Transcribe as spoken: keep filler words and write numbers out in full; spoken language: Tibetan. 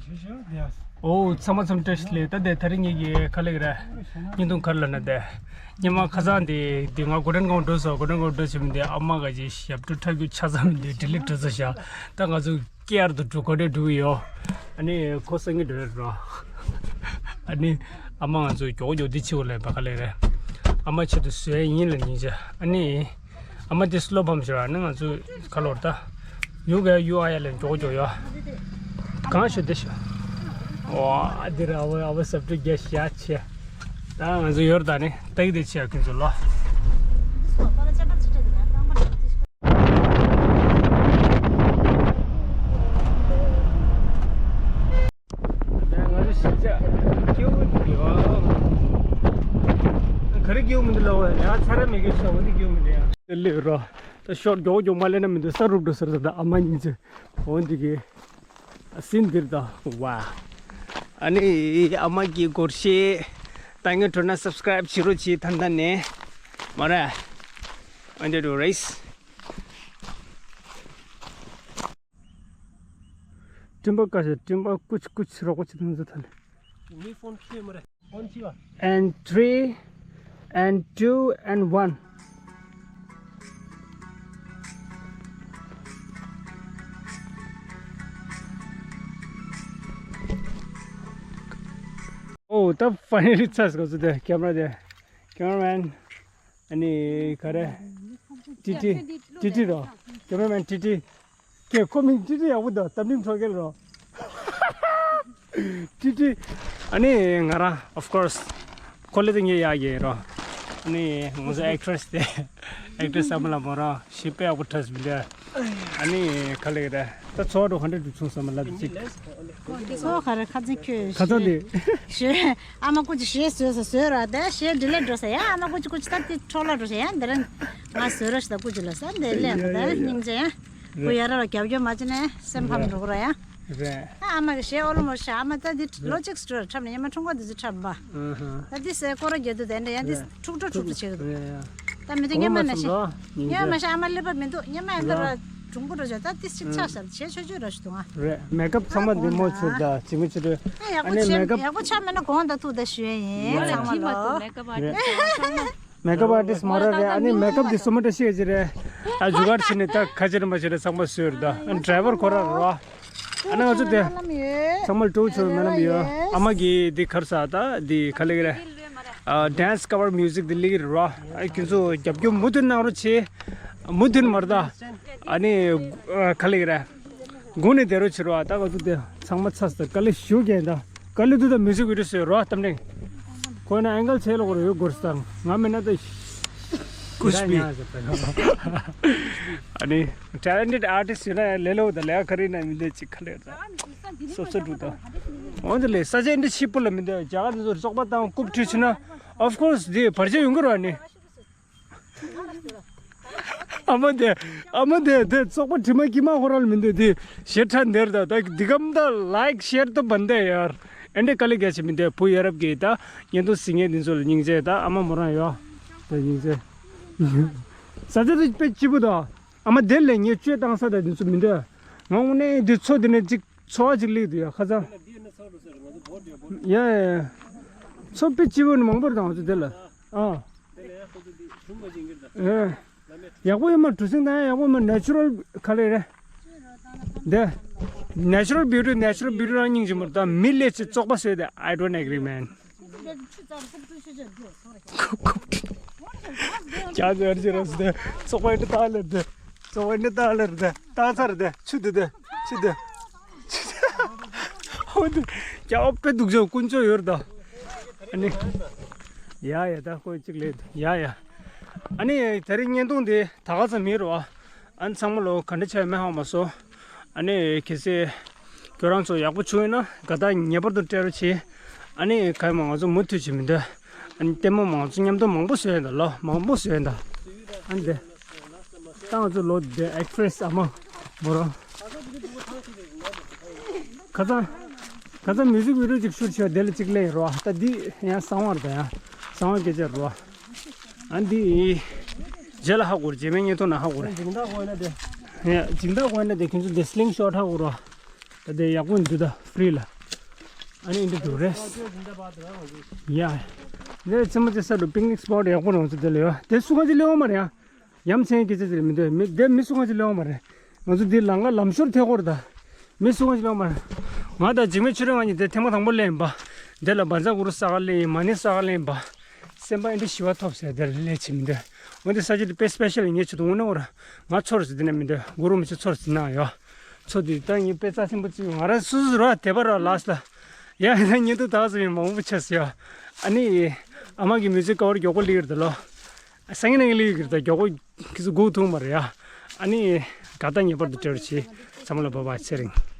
ཨོ་ཚང་མ་ཚང་མ་བཀྲ་ཤིས་བདེ་ལེགས། ད་དེ་ད་རིང་ངེད་ཀྱི་ཁ་ལེགས་ར་བརྙན་ཐུང་ག་རེ་ལབ་ན། དེ་སྔོན་མ་ཁ་སང་དེ་དེ་ང་གོ་ཊན་གོང་འགྲོ་སོང་། གོ་ཊན་གོང་འགྲོ་བྱེད་མི་དེ་ཨ་མ་ག་ཅིག་ཞབས་བྲོ་འཁྲབ་རྒྱུ་ཆ་ཚང་མི་དེ་ཌི་ལིཊ་འགྲོ་ས་ཤག་ད་ང་ཚོ་ཀེ་ཨར་དུ་འགྲོ་གོ་ཊན་འགྲོ་གི་ཡོད། ཨ་ནི་ཁོ་སང་ཉིན་འགྲོ་རེད་རོ། ཨ་ནི་ཨ་མ་ང་ཚོ་མགྱོགས་མགྱོགས་འདི་ཕྱི་བོ་ལ་བ་ག་ལེ་རེད། ཨ་མ་ཆེད་དུ་བཟོས་ཡིན་ལ་སྙིང་རྗེ། ཨ་ནི། ཨ་མ་དེ་སི་ལོ་བྷམ་ཞོ་ཨ་ནི་ང་ཚོ་ཁ་ལོར་ད། ཡུ་ག་ཡུ་ཨ་ཡ་ལ་མགྱོགས་མགྱོགས་ཡོ། གང་ཞོ་དེ་ཞོ། ཨོ་ཨ་དེ་ར་ཨ་བ་ཨ་བ་སབ་ཏུ་རྒྱ་ཤ་ཆེ། ད་ང་ཚོ་ཡོར་ད་ནི་སྟག་དེ་ཆེ་ཨ་ཁྱོད་ཚོ་ལོ། ང་ཚོ་ཞིབ་ཆ་སྐྱེ་བོ་འདི་ཡོད། ག་རེ་སྐྱེ་བོ་མི་འདུག་ལབ་པ་ཡ། ཚ་ར་མེད་ཀྱི་ཤོག་འོ་འདི་སྐྱེ་བོ་མི་འདུག་ཡ། ལེ་རོ། ད་ཤོར་མགྱོགས་མགྱོགས་མ་ལེན་ན་མི་འདུག་ས་རུབ་འགྲོ་ཟེར། ད་ཨ་མ་གཉིས་ཚེ་འོ་འདི་གི་སིན་འདིར་ད་ཝ། ཨ་ནི་ཨ་མ་གི་སྒོར་གཞས་ད་ངས་འགྲོ་ན་སབ་སི་ཀ་རེབ་བྱེད་རོགས་གྱིས། ད་ད་ནས་མ་ར། འོན་ཏེ་འགྲོ་རེས། སྤྲིན་པ་དཀར་ཞིང་སྤྲིན་པ་ཀུ་ཆི་ཀུ་ཆི་རོགས་པ་ཅིག་ཐོན་ཚུལ་ཐ་ལེ། མི་ཕོན་ཁྱེར་མ་རེད། ཕོན་ཁྱེར་བ། And three, and two, and one. ཨོ་ད་ཕའི་ནལ་ལི་ཚར་སོང་ཟེར་དེ་ཀེམ་ར་དེ། ཀེམ་ར་མེན། ཨ་ནི་ག་རེ། ཏི་ཏི། ཏི་ཏི་རོ། ཀེམ་ར་མེན་ཏི་ཏི། ཀྱེ་ཁོ་མིང་ཏི་ཏི་ཡག་པོ་འདུག་རྟ་མགྲིན་ཁྲོ་རྒྱལ་རོ། ཏི་ཏི། ཨ་ནི་ང་རང་of course ཁོ་ལེ་དེ་ངའི་ཡག་ཡིན་རོ། ཨ་ནི་ང་ཚོ་ཨེག་ཊི་རེ་སི་དེ། ཨེག་ཊི་རེ་སི་ཨ་མ་ལ་མོ་རང་ཞིབ་པའི་ཡག་པོ་ཁྲ་སི་མི་འདྲ། ཨ་ནི་ག་ལེ་རེད། ད་ཚོར་བ་ག་འདྲ་འདུག་བྱུང་ས་མ་ལབ་ཅིག་ཚོ་ག་རེ་ཁ་ཚིག་ཁྱོད་ཁ་ཚ་དེ། ཞེས། ཨ་མ་ཀུ་ཅི་ཞེས་བཟོས་ས་བཟོས་ར་དེ་ཞེས་འདི་ལས་འགྲོ་ས་ཡ། ཨ་མ་ཀུ་ཅི་ཀུ་ཅི་ད་དེ་འཕྲོ་ལ་འགྲོ་ས་ཡ། འདི་ར་ང་བཟོས་ར་ཞེས་ད་ཀུ་ཅི་ལ་ས་འདི་ལས་ང་ད་སྙིང་རྗེ་ཡ། བུ་ཡ་ར་ལ་རྒྱབ་སྐྱོར་མ་བྱས་ནས་སེམས་ཕམ་འགྲོ་གི་ར་ཡ། རེད། ཨ་མ་གི་ཞེས་ཨོ་ལོ་མོ་ཞེས་ཨ་མ་ད་འདི་ལོ་གཅིག་སྤྲོ་འཁྲབ་ནས་ཉི་མ་ཁྲུང་ཀོ་འདི་ཚོ་འཁྲབ་པ། ད་འདི་སའི་སྐོར་ར་རྒྱལ་དུ་དེ་འདྲ་ཡ་འདི་ཕྲུག་འགྲོ་ཕྲུག་ཏུ་བྱེད་གི་འདུག་ད་མི་དེ་ཉི་མ་ན་ཞེས་ཉི་མ་ཞེས་ཨ་མ་སླེབས་པ་མི་འདུག་ཉི་མ་ཡ་འདི་ར་གྲུང་པོ་འགྲོ་བྱ་ད་འདི་གཅིག་ཆགས་ཤག་ཞེས་ཆོས་ཆོས་ར་ཞུ་འདུག་ང་། རེད། མེག་ཨབ་ཚང་མ་འདི་མོ་ཆུ་ད་ཇི་མི་ཆུ་རེད། ཨ་ཡག་པོ་ཨ་ནི་ཆེ་མེག་ཨབ་ཡག་པོ་ཆ་མེད་ན་གོང་ད་ཐུག་ད་ཞུ་ཡ་ཡིན་ཚང་མ་ལོ། མེག་ཨབ་ཨར་ཊིསི་མོ་ར་རེད། ཨ་ནི་མེག་ཨབ་འདི་སུ་མ་འདྲ་ཤེས་ཀྱི་རེད། ཨ་ཇུ་གར་བྱས་ནས་ད་ཁ་ཆེ་རིམ་པ་བྱས་ནས་ཚང་མ་བཟོས་རེད། ད་ཨ་ནི་ཌ་རའི་ཝར་ཁོ་ར་རོ། ཨ་ནི་ང་ཚོ་དེ་ཚང་མ་ལ་ཀྲོའུ་ཆོས་སྨོན་ལམ་ཡོད། ཨ་མ་གི་འདི་གར་ས་ད་འདི་ག་ལེ་གི་རེད། ཨ་ཌན་སི་ཀ་བར་མིའུ་ཟིག་འདི་ལེགས་རེད་རོ། ཨ་ཁྱོད་ཚོ་རྒྱབ་སྐྱོར་མུ་མཐུད་གནང་རོགས་བྱེད། མུ་མཐུད་མ་རེད་ད། ཨ་ནི་ཨ་ག་ལེ་གི་རེད། དགུང་ནས་བསྡད་རོགས་བྱེད་རོགས། ད་ག་ཚོད་དེ་ཚང་མ་ཚར་སོང་། དཀའ་ལས་ཞེ་པོ་རྒྱག་ཡིན་ད། དཀའ་ལས་འདུག་ད་མིའུ་ཟིག་བི་ཌི་ཡོ་བཟོས་རོགས་གཏམ་དྲན། ཁོ་ན་ཨེང་གལ་ཆེ་ལོག་རོ་ཡོད་སྐོར་སྟངས་ང་མེད་ན་ད། ཀུཤ་མི། ཨ་ནི་ཊེ་ལེན་ཊེཌ་ཨར་ཊིསི་ཡོད་ན་ལས་སླ་པོ་ད། ལས་ཀ་ག་རེ་ཡིན་ན་མི་འདོད་ཅིག་ག་ལེར་ད། སོ་སོ་འགྲུབ་ད། འོན་ཏེ་ལས་ས་ཆ་འདི་ཕྱི་པོ་ལ་མི་འདོད། རྒྱ་གར་འདི་ཚོ་བཙོག་པ་དང་རྐུབ་ཁྲུས་བྱས་ན་of course འདི་བར་ཆད་ཡོང་གི་རེད་ཨ་ནི། ཨ་མ་དེ། ཨ་མ་དེ་དེ་བཙོག་པ་དྲི་མ་དཀྱིལ་མ་ཁོ་རང་ལ་མི་འདོད་དེ་ཞེ་དྲག་འདིར་ད། ད་འདི་གམ་ད་ལའིཀ་ཤེར་ཏོ་བན་དེ་ཡར། ཨེ་འདྲ་དཀའ་ལས་རྒྱག་བྱེད་མི་འདོད། བུ་ཡ་རབས་ཀྱི་ད་བརྙན་ཐུང་གཟིགས་མཁན་འདི་ཚོ་ལ་སྙིང་རྗེ། ད་ཨ་མ་མོ་རང་ཡོད་ད་སྙིང་རྗེ། ས་ཆ་དེ་དཔེ་སྐྱིད་པོ་ད། ཨ་མ་དེ་ལས་ངས་བཅོས་བཏང་ས་ད་འདི་ཚོ་མི་འདོད། ང་དངོས་གནས་འདི་མཚོ་འདི་ནས་ཅིག་ཚོ་བ་ཅིག་སླེབས་འདུག་ཡ་ཁ་སང་། ཡ་ཡ་ཡ། མཚོ་དཔེ་སྐྱིད་པོ་ནི་མང་པོ་རེད་ད་ང་ཚོ་དེ་ལ། ཨ། ཨེ། ཡག་པོ་ཡོད་མ། གྲུ་གཟིངས་དང་ཡག་པོ་མ། ནེ་ཅུ་རལ་ག་ལེ་རེད། དེ། ནེ་ཅུ་རལ་བིའུ་ཊི། ནེ་ཅུ་རལ་བིའུ་ཊི་རང་སྙིང་རྗེ་མོ་རེད་ད། མི་སླེབས་ཚེ་བཙོག་པ་བཟོས་ཏེ། I don't agree man. ཁུབ་ཁུབ། ཀྱང་ཟེར་གྱི་རེད་ཟེར་ཏེ། བཙོག་པ་འདི་ལྟ་ལེར་དེ། བཙོག་པ་འདི་ལྟ་ལེར་དེ། ལྟ་ཚར་དེ། ཆུ་དེ་དེ། ཆུ་དེ། ཧོ་དེ། ཀྱང་ཨོ་དཔེ་སྡུག་ཅག་དཀོན་མཆོག་ཡོད་རེད་ད། ཨ་ནི། ཡ་ཡ་ད་ཁོ་གཅིག་ལས་ཡ་ཡ། ཨ་ནི་དེ་རིང་བརྙན་ཐུང་འདི་ད་ག་ཚོད་མིན་རོ། ཨ་ནི་ཚང་མ་ལོ་ག་འདྲ་བྱས་མེད་ཧ་མ་སོང་། ཨ་ནི་གལ་སྲིད་ཁྱོད་རང་ཚོ་ཡག་པོ་བྱུང་ཡོད་ན་དགའ་རྟགས་ངེས་པར་དུ་སྤྲད་རོགས་བྱེད། ཨ་ནི་ག་ཡིན་མ་ང་ཚོ་མུ་མཐུད་བྱེད་མི་འདོད། ཨ་ནི་ལྟད་མོ་མང་ཚོ་མཉམ་དུ་མང་པོ་བཟོས་ཡོད་ད། ལོ་མང་པོ་བཟོས་ཡོད་ད། ཨ་ནི་དེ། ད་ང་ཚོ་ལོ་དེ་ཨེག་ཊི་རེ་སི་ཨ་མ་མོ་རང་། ཁ་སང་། ཁ་སང་མིའུ་ཟིག་བི་ཌི་ཡོ་ཅིག་ཤུཊ་བྱས་དེ་ལ་གཅིག་ལེན་རོ། ད་འདི་ཡང་གསང་བ་རེད་ད། ཡང་གསང་བ་སྐད་ཆ་རོ། ཨ་འདི། རྗེས་ལ་ཧ་གོ་རེད། རྗེས་མའི་བརྙན་ཐུང་ན་ཧ་གོ་རེད། སྦྱིན་བདག་དགོས་ན་དེ། ཡ་སྦྱིན་བདག་དགོས་ན་དེ་ཁྱོད་ཚོ་དེ་སི་ལིང་ཤོཊ་ཧ་གོ་རོ། ད་དེ་ཡག་པོ་འདུག་ད་ཧྥི་རི་ལ། ཨ་ནི་འདི་འདུག་རེད། ཡ། འདི་ཚེ་མོ་ཚེ་ས་རུ་པིག་ནིག་སི་པོ་ཊི་ཡག་པོ་རང་ཚོ་འདི་ལ་ཡོད། དེ་སུ་གང་ཅི་ལེའོ་མ་རེད་ཡ། ཡ་མཚན་སྐྱེ་ཚེ་ཚེ་མི་འདུག་མི་དེ་མི་སུ་གང་ཅི་ལེའོ་མ་རེད། ང་ཚོ་འདི་ལམ་ཁ་ལམ་ཤོར་ཐད་ཀོར་ད། མི་སུ་གང་ཅི་ལེའོ་མ་རེད། ང་དང་འཇིགས་མེད་ཆོས་སྒྲོན་ང་གཉིས་དེ་ཐེངས་མ་དང་པོ་ལེན་པ། འདི་ལ་བཛྲ་གུ་རུ་ས་ག་ལེན་ཡིན་མ་ཎི་ས་ག་ལེན་པ། སེམས་པ་ཨེ་འདྲ་ཞི་བ་ཐོབ་ཟེར་དེར་ལས་བྱེད་མི་འདོད། འོན་ཏེ་ས་ཆ་དེ་དཔེ་སི་པེ་ཤལ་ངས་བྱེད་དུ་འོང་ན་འོར། ང་ཚོར་ཟེར་དེ་ནས་མི་འདོད་གུ་རུ་མི་ཆེ་ཚོར་ཟེར་ན་ཡོད། ཚོ་དེ་ད་ངས་དཔེ་རྩ་ཆེན་པོ་བརྩིས་ང་རང་སུ་སུ་རོ་དེ་པ་རོ་ལགས་ལ། ཡ་ཡ་ཉིན་དུ་དག་ཟེར་བའི་མང་པོ་ཆེ་ཟེར་ཡོད། ཨ་ནི། ཨ་མ་གི་མི་ཚེ་ཀ་བར་མགྱོགས་པོ་ལི་ཡོད་དེ་ལོ། སང་ཉིན་ནང་ལི་ཡོད་ཀྱི་རེད་ད་མགྱོགས་པོ། ཁི་སུ་སྒུག་ཐུབ་མ་རེད་ཡ། ཨ་ནི། དགའ་ཐག་ངེས་པར་དུ་སྤྲད་རོགས་གྱིས། ཚང་མ་ལ་བྷའི་བྷའི་ཚེ་རིང་།